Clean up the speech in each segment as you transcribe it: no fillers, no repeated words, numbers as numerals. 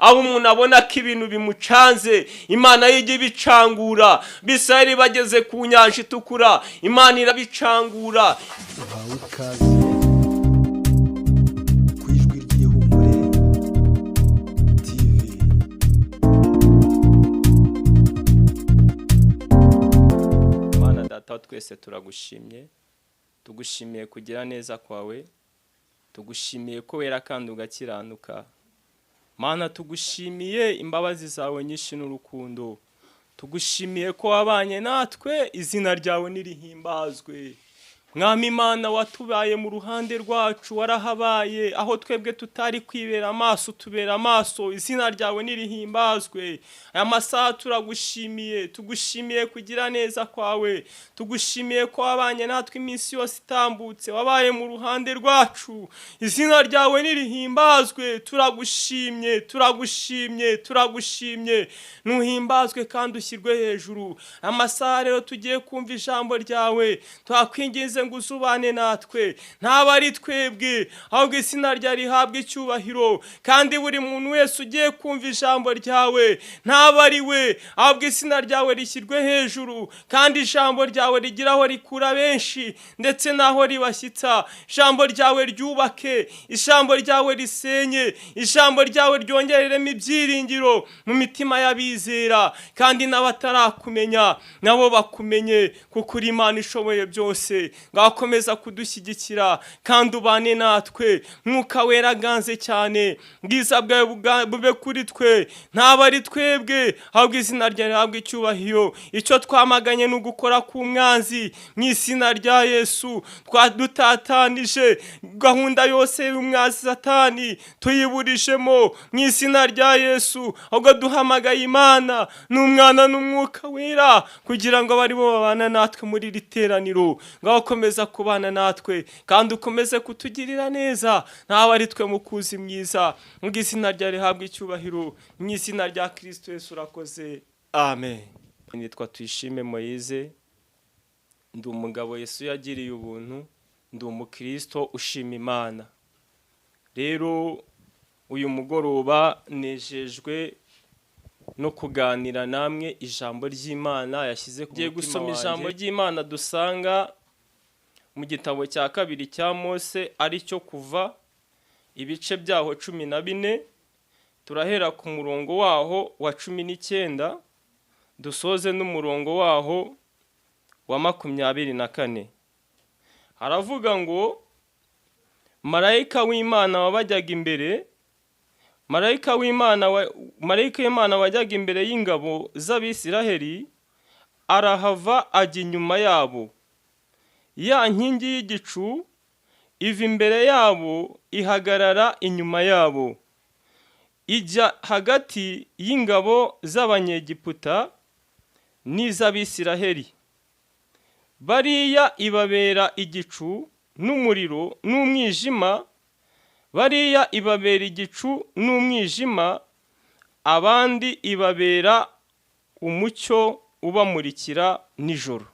Aho umuntu abona ko ibintu bimucanze, Imana yijya ibicangura. Bisirayeli bageze ku Nyanja Itukura, Imana irabicangura. Uhawe ikaze ku Ijwi ry'Ihumure TV. Imana Data wa twese, turagushimye, tugushimiye kugira neza kwawe, tugushimiye ko wera kandi ugakiranuka. Mana, tugushimiye imbabazi zawe nyinshi n'urukundo, tugushimiye ko wabanye natwe. Izina ryawe nirihimbazwe. Mwami Imana, watubaye mu ruhande rwacu, warahabaye aho twebwe tutari kwibera amaso, tubera amaso. Izina ryawe nirihimbazwe. Aya masaha turagushimiye, tugushimiye kugira neza kwawe, tugushimiye ko wabanye natwe iminsi yose itambutse, wabaye mu ruhande rwacu. Izina ryawe nirihimbazwe. Turagushimye, turagushimye, turagushimye. Nuhimbazwe kandi ushyirwe hejuru. Amasaha rero tugiye kumva ijambo ryawe, twakwinginze ngo uzubane natwe, ntaba ari twebwe, ahubwo izina ryawe rihabwe icyubahiro. Kandi buri muntu wese ugiye kumva ijambo ryawe, ntaba ari we, ahubwo izina ryawe rishyirwe hejuru, kandi ijambo ryawe rigira aho rikura benshi ndetse n'aho ribashyitsa. Ijambo ryawe ryubake, ijambo ryawe risenye, ijambo ryawe ryongereremo ibyiringiro mu mitima y'abizera, kandi n'abatarakumenya nabo bakumenye, kuko uri Imana ishoboye byose. Ngakomeza kudushyigikira kandi ubane natwe. Mwuka Wera aganze cyane, bwiza bwawe bube kuri twe, ntaba ari twebwe, ahubwo izina ryawe rihabwe icyubahiro. Icyo twamaganye ni ugukora k'umwanzi mu izina rya Yesu. Twadutatanije gahunda yose y'umwanzi Satani, tuyiburijemo mu izina rya Yesu, ahubwo duhamagaye Imana n'Umwana n'Umwuka Wera kugira ngo abe aribo babana natwe muri iri teraniro. Ngaho komeza kubana natwe kandi ukomeze kutugirira neza, ntawe ari twe, mukuzi mwiza. Mu izina rya rihabwa icyubahiro, mu izina rya Kirisito Yesu urakoze, amen. Nitwa Tuyishime Moyize, ndi umugabo Yesu yagiriye ubuntu, ndi umukristo ushima Imana. Rero uyu mugoroba nejejwe no kuganira namwe ijambo ry'Imana yashyize ku Ngiye mutima gusoma wanjye. ijambo Ry'Imana dusanga mu gitabo cya kabiri cya Mose, ari cyo Kuva, ibice byaho 14. Turahera ku murongo waho wa 19, dusoze n'umurongo waho wa 24. Haravuga ngo: Marayika w'Imana wabajyaga imbere, marayika w'Imana wajyaga imbere y'ingabo z'Abisiraheli arahava ajya inyuma yabo. Ya nkingi y'igicu iva imbere yabo, ihagarara inyuma yabo, ijya hagati y'ingabo z'Abanyegiputa n'iz'Abisiraheli. Bariya ibabera igicu n'umuriro n'umwijima, bariya ibabera igicu n'umwijima, abandi ibabera umucyo ubamurikira nijoro.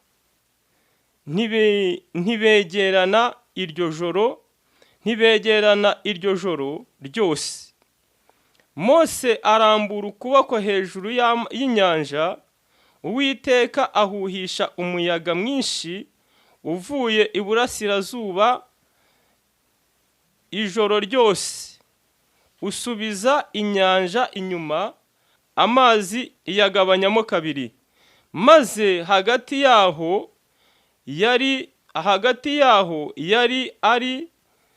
Ntibegerana iryo joro, ntibegerana iryo joro ryose. Mose arambura ukuboko hejuru y'inyanja, Uwiteka ahuhisha umuyaga mwinshi uvuye iburasirazuba ijoro ryose, usubiza inyanja inyuma, amazi iyagabanyamo kabiri. Maze hagati yaho yari ari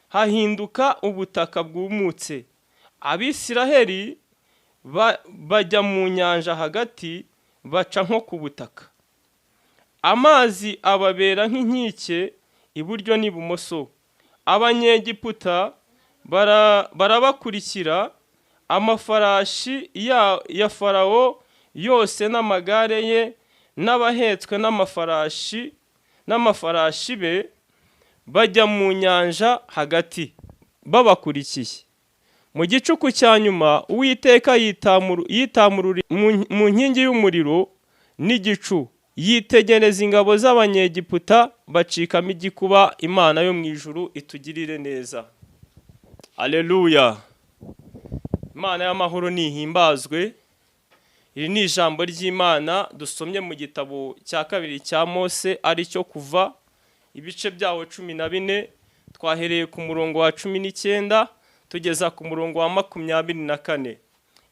hahinduka ubutaka bwumutse. Abisiraheli bajya mu nyanja hagati, baca nko ku butaka. Amazi ababera nk'inkike iburyo n'ibumoso. Abanyegiputa barabakurikira, amafarashi ya Farawo yose n'amagare ye n'abahetswe n'amafarashi be, bajya mu nyanja hagati babakurikiye. Mu gicuku cya nyuma Uwiteka yitamurura mu nkingi y'umuriro n'igicu, yitegereza ingabo z'Abanyegiputa, bacikamo igikuba. Imana yo mu ijuru itugirire neza. Aleluya! Imana y'amahoro nihimbazwe. Iri ni ijambo ry'Imana dusomye mu gitabo cya kabiri cya Mose, ari cyo Kuva, ibice byawo 14. Twahereye ku murongo wa 19 tugeza ku murongo wa 24.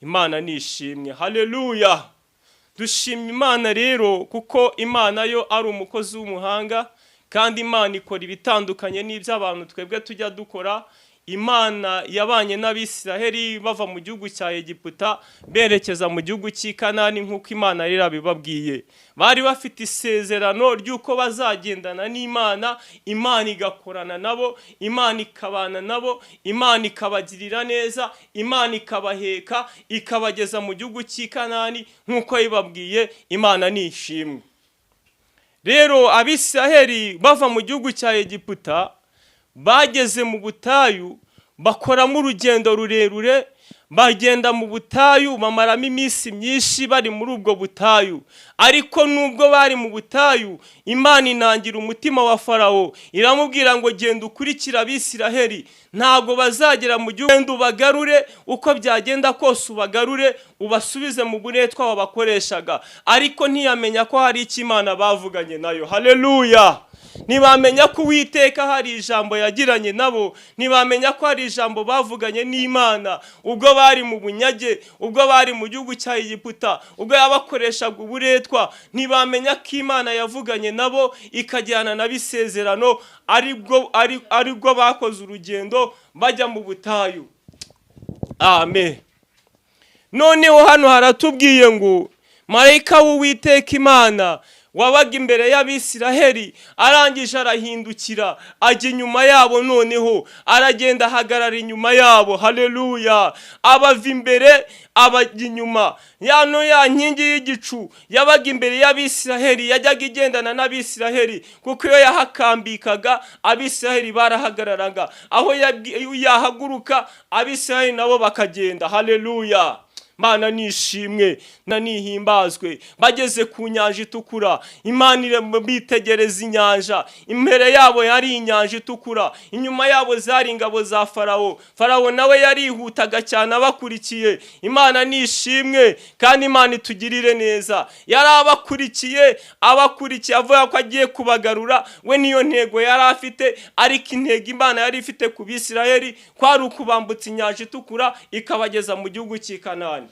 Imana nishimwe, haleluya. Dushima Imana rero kuko Imana yo ari umukozi w'umuhanga, kandi Imana ikora ibitandukanye n'iby'abantu twebwe tujya dukora. Imana yabanye n'Abisiraheli bava mu gihugu cya Egiputa berekeza mu gihugu cy'i Kanani, nk'uko Imana yari yarabibabwiye. Bari bafite isezerano ry'uko bazagendana n'Imana, Imana igakorana nabo, Imana ikabana nabo, Imana ikabagirira neza, Imana ikabaheka, ikabageza mu gihugu cy'i Kanani nk'uko yabibabwiye. Imana nishimwe. Rero Abisiraheli bava mu gihugu cya Egiputa bageze mu butayu, bakoramo urugendo rurerure, bagenda mu butayu bamaramo iminsi myinshi bari muri ubwo butayu. Ariko nubwo bari mu butayu, Imana inangira umutima wa Farawo, iramubwira ngo genda ukurikire Abisiraheli, ntabwo bazagera mu gihugu, genda ubagarure uko byagenda kose, ubagarure ubasubize mu buretwa wabakoreshaga. Ariko ntiyamenya ko hari icyo Imana bavuganye nayo. Haleluya. Ntibamenya ko Uwiteka hari ijambo yagiranye nabo, ntibamenya ko hari ijambo bavuganye n'Imana ubwo bari mu bunyage, ubwo bari mu gihugu cya Egiputa, ubwo yabakoreshaga uburetwa. Ntibamenya ko Imana yavuganye nabo ikajyana nabo isezerano, aribwo bakoze urugendo bajya mu butayu. Amen. Noneho hano haratubwiye ngo marayika w'Uwiteka Imana wabaga imbere y'Abisiraheli arangije arahindukira ajya inyuma yabo, noneho aragenda ahagarara inyuma yabo. Haleluya. Abava imbere abajya inyuma. Yano ya nkingi y'igicu yabaga imbere y'Abisiraheli yajyaga igendana n'Abisiraheli, kuko iyo yahakambikaga Abisiraheli barahagararaga, aho yahaguruka Abisiraheli nabo bakagenda. Haleluya. Mana nishimwe na nihimbazwe. Bageze ku nyanja itukura, Imana bitegereza inyanja. Imbere yabo yari inyanja itukura, inyuma yabo zari ingabo za Farawo. Farawo nawe yarihutaga cyane abakurikiye. Imana nishimwe kandi Imana itugirire neza. Yari abakurikiye, abakurikiye avuga ko agiye kubagarura, we niyo ntego yari afite. Ariko intego Imana yari ifite ku Bisirayeli kwari ukubambutsa inyanja itukura ikabageza mu gihugu cy'i Kanani.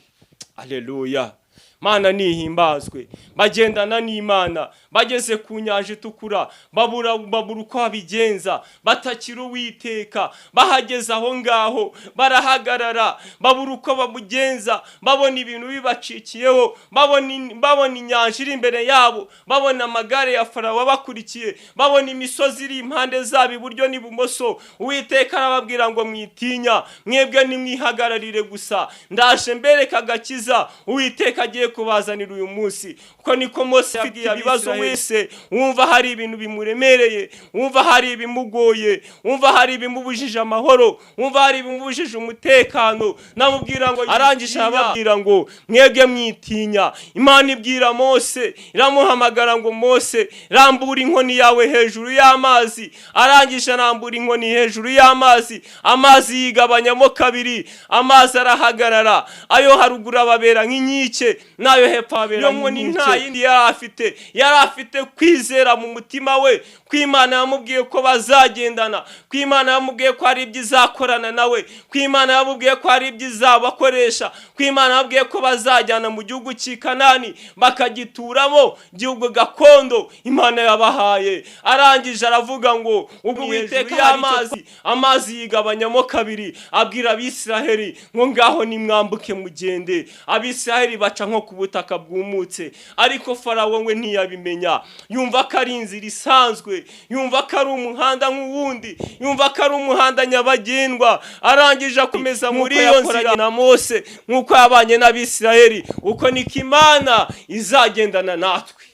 Haleluya. Mana nihimbazwe. Bagendana n'Imana, bageze ku nyanja itukura babura uko babigenza, batakira Uwiteka. Bahageze aho ngaho barahagarara, babura uko bamugenza, babona ibintu bibacikiyeho, babona inyanja iri imbere yabo, babona amagare ya Farawo abakurikiye, babona imisozi iri impande zabo iburyo n'ibumoso. Uwiteka arababwira ngo mwitinya, mwebwe nimwihagararire gusa, ndaje mbereka agakiza Uwiteka agiye kubazanira uyu munsi. Kuko niko Mose yabwiye ibibazo wese wumva hari ibintu bimuremereye, wumva hari ibimugoye, wumva hari ibimubujije amahoro, wumva hari ibimubujije umutekano, namubwira ngo arangije arababwira ngo mwebwe mwitinya. Imana ibwira Mose, iramuhamagara ngo Mose, rambura inkoni yawe hejuru y'amazi. Arangije arambura inkoni hejuru y'amazi, amazi yigabanyamo kabiri, amazi arahagarara, ayo haruguru ababera nk'inkike n'ayo hepfo ababera nk'inkike. Nta yindi yari afite, yari afite kwizera mu mutima we ko Imana yamubwiye ko bazagendana, ko Imana yamubwiye ko hari ibyo izakorana nawe, ko Imana yamubwiye ko hari ibyo izabakoresha, ko Imana yamubwiye ko bazajyana mu gihugu cy'i Kanani bakagituramo, igihugu gakondo Imana yabahaye. Arangije aravuga ngo ubwo Uwiteka y'amazi, amazi yigabanyamo kabiri, abwira Abisiraheli ngo ngaho nimwambuke mugende. Abisiraheli baca nko ku butaka bwumutse, ariko Farawo we ntiyabimenya, yumva ko ari inzira isanzwe, yumva ko ari umuhanda nk'uwundi, yumva ko ari umuhanda nyabagendwa. Arangije akomeza muri iyo nzira na Mose nk'uko yabanye n'Abisiraheli, uko niko Imana izagendana natwe.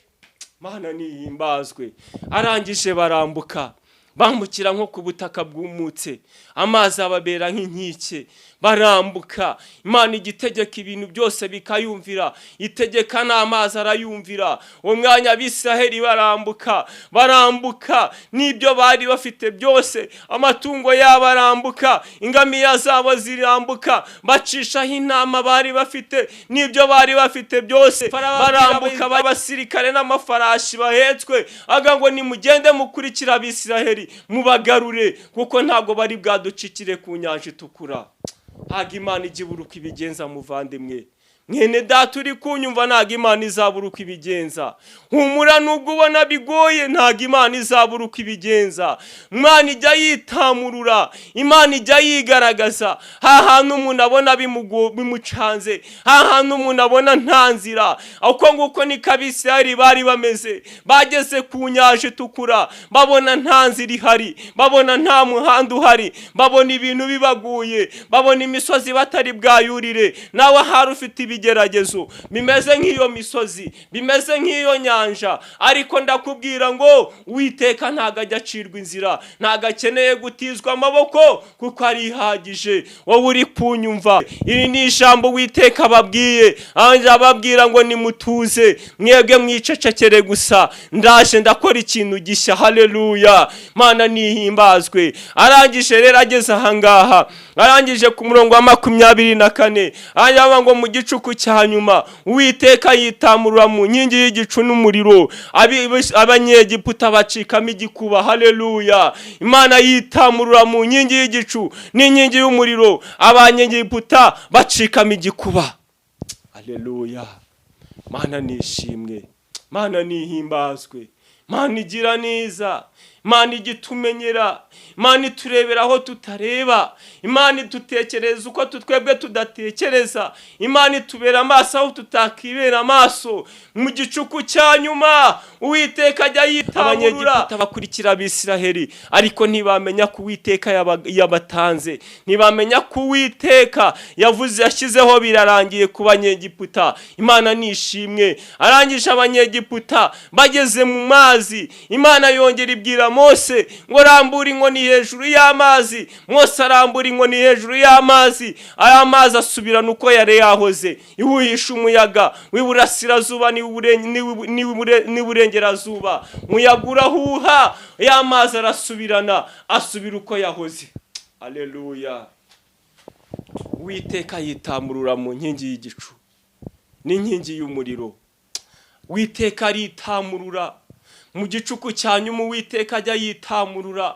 Mana nihimbazwe. Arangije barambuka, bambukira nko ku butaka bwumutse, amazi ababera nk'inkike. Barambuka. Imana igitegeka ibintu byose bikayumvira, itegeka n'amazi arayumvira. Uwo mwanya Abisiraheli barambuka, barambuka n'ibyo bari bafite byose, amatungo yabo arambuka, ingamiya zabo zirambuka, bacishaho intama bari bafite n'ibyo bari bafite byose, barambuka. Abasirikare n'amafarashi bahetswe aga ngo: "Nimugende mukurikira Abisiraheli mubagarure, kuko ntabwo bari bwaducikire ku Nyanja Itukura." Ntabwo Imana ijya ibura uko ibigenza. Muvandimwe, mwene data uri kunyumva, ntabwo Imana izabura uko ibigenza. Humura, nubwo ubona bigoye, ntabwo Imana izabura uko ibigenza. Imana ijya yitamurura, Imana ijya yigaragaza ha hantu umuntu abona bimucanze, ha hantu umuntu abona nta nzira. Uko nguko niko Abisirayeli bari bameze. Bageze ku Nyanja Itukura, babona nta nzira ihari, babona nta muhanda uhari, babona ibintu bibaguye, babona imisozi batari bwayurire. Nawe ahari ufite ibigeragezo bimeze nk'iyo misozi, bimeze nk'iyo nyanja, ariko ndakubwira ngo Uwiteka ntabwo ajya acirwa inzira, ntabwo akeneye gutizwa amaboko kuko arihagije. Wowe uri kunyumva, iri ni ijambo Uwiteka ababwiye. Ababwira ngo: "Nimutuze mwebwe, mwicecekere gusa, ndaje ndakora ikintu gishya." Haleluya, Mana nihimbazwe. Arangije rero, ageze ahangaha, arangije ku murongo wa 24, arangira ngo: "Mu gicuku cya nyuma Uwiteka yitamurura mu nkingi y'igicu n'umuriro, Abanyegiputa bacikamo igikuba." Haleluya! Imana yitamurura mu nkingi y'igicu n'inkingi y'umuriro, Abanyegiputa bacikamo igikuba. Haleluya! Mana nishimwe, Mana nihimbazwe. Mana igira neza, Imana ijya itumenyera, Imana iturebera aho tutareba, Imana idutekereza uko twebwe tudatekereza, Imana itubera amaso aho tutakibera amaso. Mu gicuku cya nyuma Uwiteka ajya yitamurura. Abanyegiputa bakurikira Abisiraheli, ariko ntibamenya ko Uwiteka yabatanze, ntibamenya ko Uwiteka yavuze, yashyizeho birarangiye ku Banyegiputa. Imana nishimwe. Arangije, Abanyegiputa bageze mu mazi, Imana yongera ibwira Mose ngo: "Rambura inkoni hejuru y'amazi." Mose arambura inkoni hejuru y'amazi, aya mazi asubirana uko yari yahoze. Ihuhisha umuyaga w'iburasirazuba n'iburengerazuba, umuyaga urahuha, ya mazi arasubirana, asubira uko yahoze. Aleluya! Uwiteka yitamurura mu nkingi y'igicu n'inkingi y'umuriro. Uwiteka aritamurura mu gicuku cya nyuma. Uwiteka ajya yitamurura,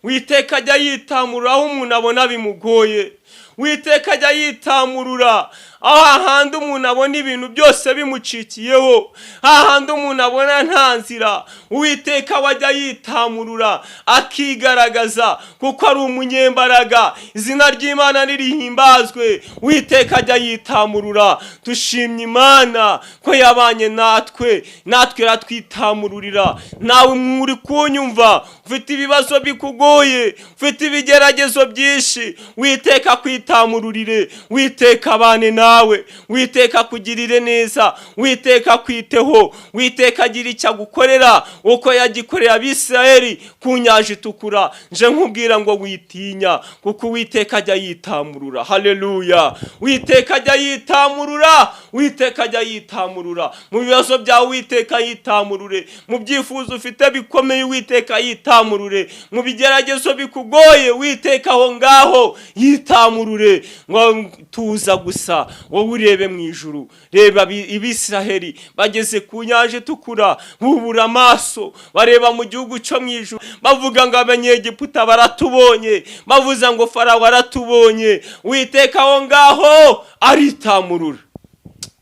Uwiteka ajya yitamurura aho umuntu abona bimugoye. Uwiteka ajya yitamurura aho hahandi umuntu abona ibintu byose bimucikiyeho, hahandi umuntu abona nta nzira. Uwiteka we ajya yitamurura akigaragaza kuko ari umunyembaraga. Izina ry'Imana nirihimbazwe. Uwiteka ajya yitamurura. Dushimye Imana ko yabanye natwe, natwe iratwitamururira. Nawe muri kunyumva ufite ibibazo bikugoye, ufite ibigeragezo byinshi, Witeka kwitamururire, Witeka abane nawe, Witeka kugirire neza, Witeka kwiteho, Witeka agira icyo agukorera uko yagikoreye Abisirayeli ku Nyanja Itukura. Nje nkubwira ngo witinya, kuko Uwiteka ajya yitamurura. Haleluya! Witeka ajya yitamurura, Witeka ajya yitamurura mu bibazo byawe. Witeka yitamurure mu byifuzo ufite bikomeye. Witeka yitamurure mu bigeragezo bikugoye. Witeka aho ngaho yitamurure ngo: "Tuza gusa, wowe urebe mu ijuru." Reba Ibisiraheli bageze ku Nyanja Itukura, bubura amaso bareba mu gihugu cyo mu ijuru, bavuga ngo: "Abanyegiputa baratubonye," bavuze ngo: "Farawo aratubonye." Witeka aho ngaho aritamurura.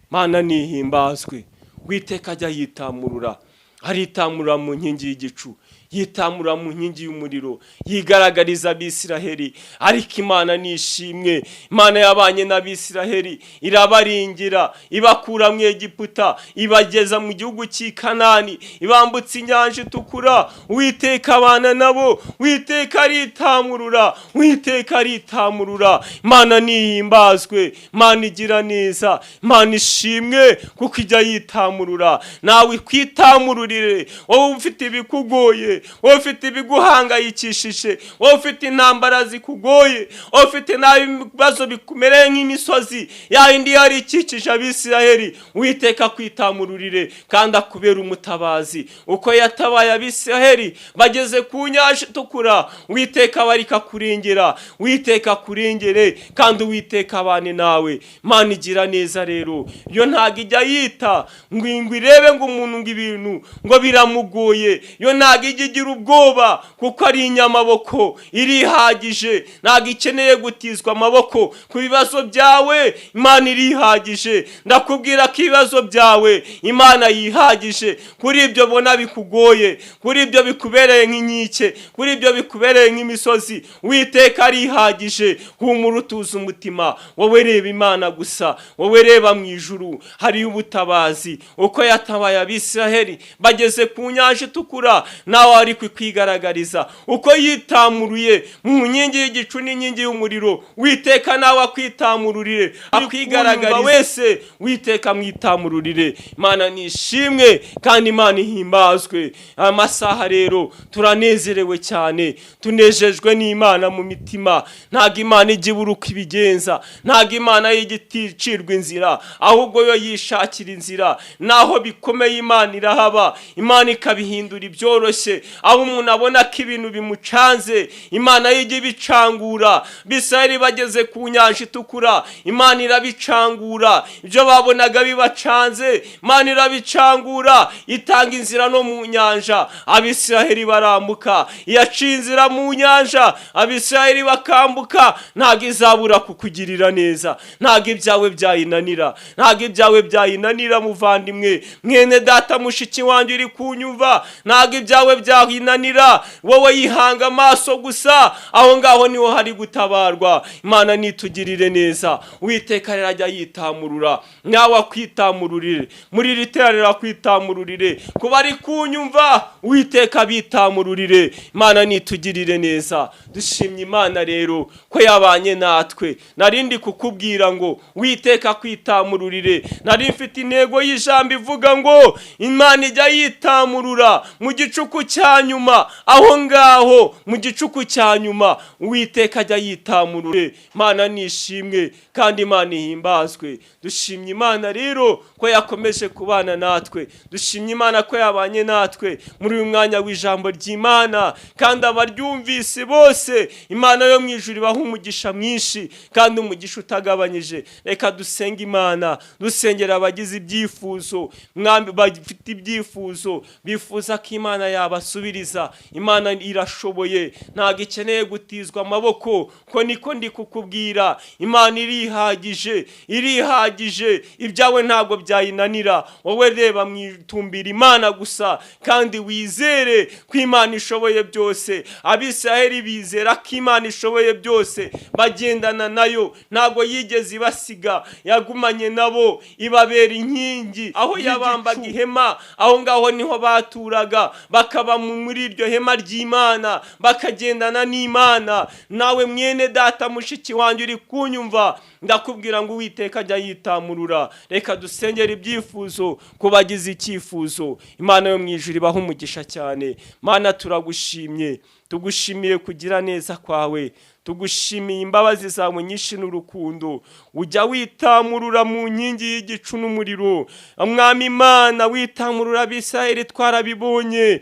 Mana nihimbazwe. Witeka ajya yitamurura, aritamurura mu nkingi y'igicu, yitamura mu nkingi y'umuriro, yigaragariza Abisiraheli. Ariko Imana nishimwe, Imana yabanye n'Abisiraheli, irabaringira, ibakura mu Egiputa, ibageza mu gihugu cy'i Kanani, ibambutsa Inyanja Itukura. Uwiteka abana nabo, Uwiteka aritamurura, Uwiteka aritamurura. Imana nihimbazwe, Imana igira neza, Imana ishimwe kuko ijya yitamurura. Nawe ikwitamururire, wowe ufite ibikugoye. Wowe ufite ibiguhangayikishije, wowe ufite intambara zikugoye, wowe ufite n'ibibazo bikumereye nk'imisozi ya yindi yari ikikije Abisiraheli, Uwiteka akwitamururire kandi akubera umutabazi. Uko yatabaye Abisiraheli bageze ku nyanja itukura, Uwiteka aba ariko akurengera. Uwiteka akurengere kandi Uwiteka abane nawe. Imana igira neza rero, yo ntabwo ijya yita ngo irebe ngo umuntu ngo ibintu ngo biramugoye. Yo ntabwo ijya igira ubwoba kuko ari inyamaboko, irihagije, ntabwo ikeneye gutizwa amaboko ku bibazo byawe. Imana irihagije. Ndakubwira ko ibibazo byawe Imana yihagije. Kuri ibyo bona bikugoye, kuri ibyo bikubereye nk'inkike, kuri ibyo bikubereye nk'imisozi, Uwiteka arihagije. Humura, utuze umutima. Wowe reba Imana gusa, wowe reba mu ijuru, hariyo ubutabazi. Uko yatabaye Abisiraheli bageze ku nyanja itukura, nawe ari kwigaragariza. Uko yitamuruye mu nkingi y'igicu n'inkingi y'umuriro, Witeka nawe akwitamururire, akwigaragariza wese. Witeka mwitamururire. Imana nishimwe kandi Imana ihimbazwe. Amasaha rero turanezerewe cyane, tunejejwe n'Imana mu mitima. Ntabwo Imana ijya ibura uko ibigenza, ntabwo Imana y'ijya iticirwa inzira, ahubwo yo yishakira inzira. Naho bikomeye Imana irahaba, Imana ikabihindura ibyoroshye. Aho umuntu abona ko ibintu bimucanze, Imana y'ijya ibicangura. Bisirayeli bageze ku nyanja itukura, Imana irabicangura. Ibyo babonaga bibacanze, Imana irabicangura, itanga inzira no mu nyanja, Abisiraheli barambuka. Iyaciye inzira mu nyanja Abisiraheli bakambuka, ntabwo izabura kukugirira neza. Ntabwo ibyawe byayinanira, ntabwo ibyawe byayinanira. Muvandimwe, mwene data, mushiki wanjye uri kunyumva, ntabwo ibyawe byayinanira. Wowe yihanga amaso gusa, aho ngaho niho hari gutabarwa. Imana nitugirire neza. Uwiteka rero ajya yitamurura, nawe akwitamururire. Muri iri teraniro akwitamururire. Kuba ari kunyumva, Uwiteka bitamururire. Imana nitugirire neza. Dushimye Imana rero ko yabanye natwe. Narindi kukubwira ngo Uwiteka akwitamururire. Nari mfite intego y'ijambo ivuga ngo Imana ijya yitamurura mu gicuku cya nyuma. Aho ngaho mu gicuku cya nyuma Uwiteka ajya yitamurure. Imana nishimwe kandi Imana ihimbazwe. Dushimye Imana rero ko yakomeje kubana natwe. Dushimye Imana ko yabanye natwe muri uyu mwanya w'ijambo ry'Imana, kandi abaryumvise bose Imana yo mu ijuru ibaha umugisha mwinshi kandi umugisha utagabanyije. Reka dusenge Imana, dusengera abagize ibyifuzo. Mwami, bafite ibyifuzo bifuza ko Imana yabasubiriza, Imana irashoboye, ntabwo ikeneye gutizwa amaboko. Ko niko ndi kukubwira, Imana irihagije, irihagije. Ibyawe ntabwo byayinanira. Wowe reba mwitumbira Imana gusa kandi wizere ko Imana ishoboye byose. Abisiraheli bizera ko Imana ishoboye byose, bagendana nayo, ntabwo yigeze ibasiga, yagumanye nabo, ibabera inkingi. Aho yabambaga ihema, aho ngaho niho baturaga, bakaba muri iryo hema ry'Imana, bakagendana n'Imana. Nawe mwene data, mushiki wanjye uri kunyumva, ndakubwira ngo Uwiteka ajya yitamurura. Reka dusengere ibyifuzo ku bagize icyifuzo. Imana yo mu ijuru ibaha umugisha cyane. Mana, turagushimye, tugushimiye kugira neza kwawe, tugushimiye imbabazi zawe nyinshi n'urukundo. Ujya witamurura mu nkingi y'igicu n'umuriro. Mwami Imana, witamurura Abisirayeli, twarabibonye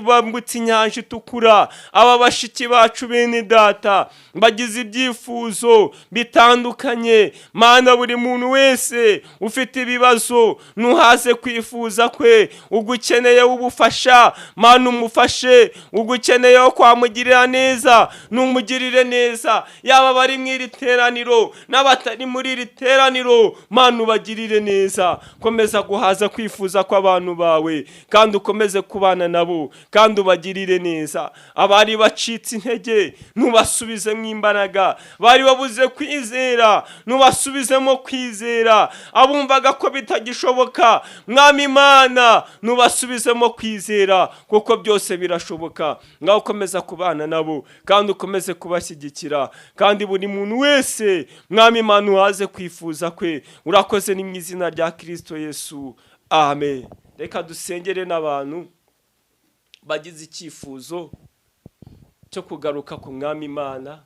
bambutse inyanja itukura. Aba bashiki bacu, bene data bagize ibyifuzo bitandukanye, Mana, buri muntu wese ufite ibibazo ntuhaze kwifuza kwe. Ugukeneye ubufasha, Mana, umufashe. Ugukeneye wo kwamugirira neza, numugirire neza. Yaba abari mu iri teraniro n'abatari muri iri teraniro, Mana, ubagirire neza. Komeza guhaza kwifuza kw'abantu bawe kandi ukomeze kubana nabo kandi ubagirire neza. Abari bacitse intege ntubasubizemo imbaraga, bari babuze kwizera ntubasubizemo kwizera, abumvaga ko bitagishoboka, Mwami Imana, ntubasubizemo kwizera, kuko byose birashoboka. Ngaho ukomeza kubana nabo kandi ukomeze kubashyigikira, kandi buri muntu wese, Mwami Imana, uhaze kwifuza kwe. Urakoze, ni mu izina rya Kirisito Yesu, amen. Reka dusengere n'abantu bagize icyifuzo cyo kugaruka ku Mwami Imana,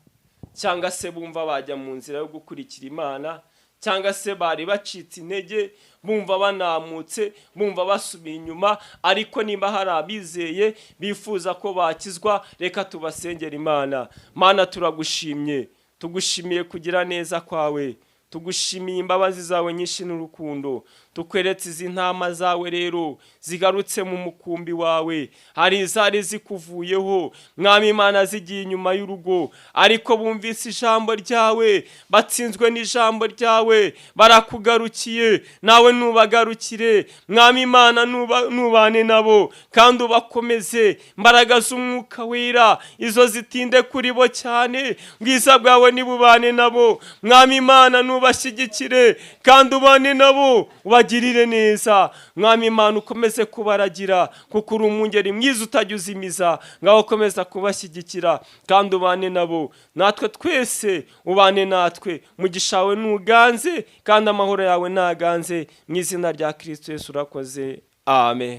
cyangwa se bumva bajya mu nzira yo gukurikira Imana, cyangwa se bari bacitse intege, bumva banamutse, bumva basubiye inyuma, ariko niba hari abizeye bifuza ko bakizwa, reka tubasengera Imana. Mana, turagushimye, tugushimiye kugira neza kwawe, tugushimiye imbabazi zawe nyinshi n'urukundo. Tukweretse izi ntama zawe rero zigarutse mu mukumbi wawe. Hari izari zikuvuyeho, Mwami Imana, zigiye inyuma y'urugo, ariko bumvise ijambo ryawe, batsinzwe n'ijambo ryawe, barakugarukiye. Nawe nubagarukire, Mwami Imana, nubane nabo kandi ubakomeze. Imbaraga z'Umwuka Wera izo zitinde kuri bo cyane. Bwiza bwawe nibubane nabo, Mwami Imana, nubashyigikire kandi ubane nabo, ubagirire neza. Mwami Imana, ukomeze kubaragira, kuko uri umwungeri mwiza utajya uzimiza. Ngaho ukomeza kubashyigikira kandi ubane nabo, natwe twese ubane natwe. Mugisha wawe ntuganze kandi amahoro yawe ntaganze, mu izina rya Kirisito Yesu urakoze, amen.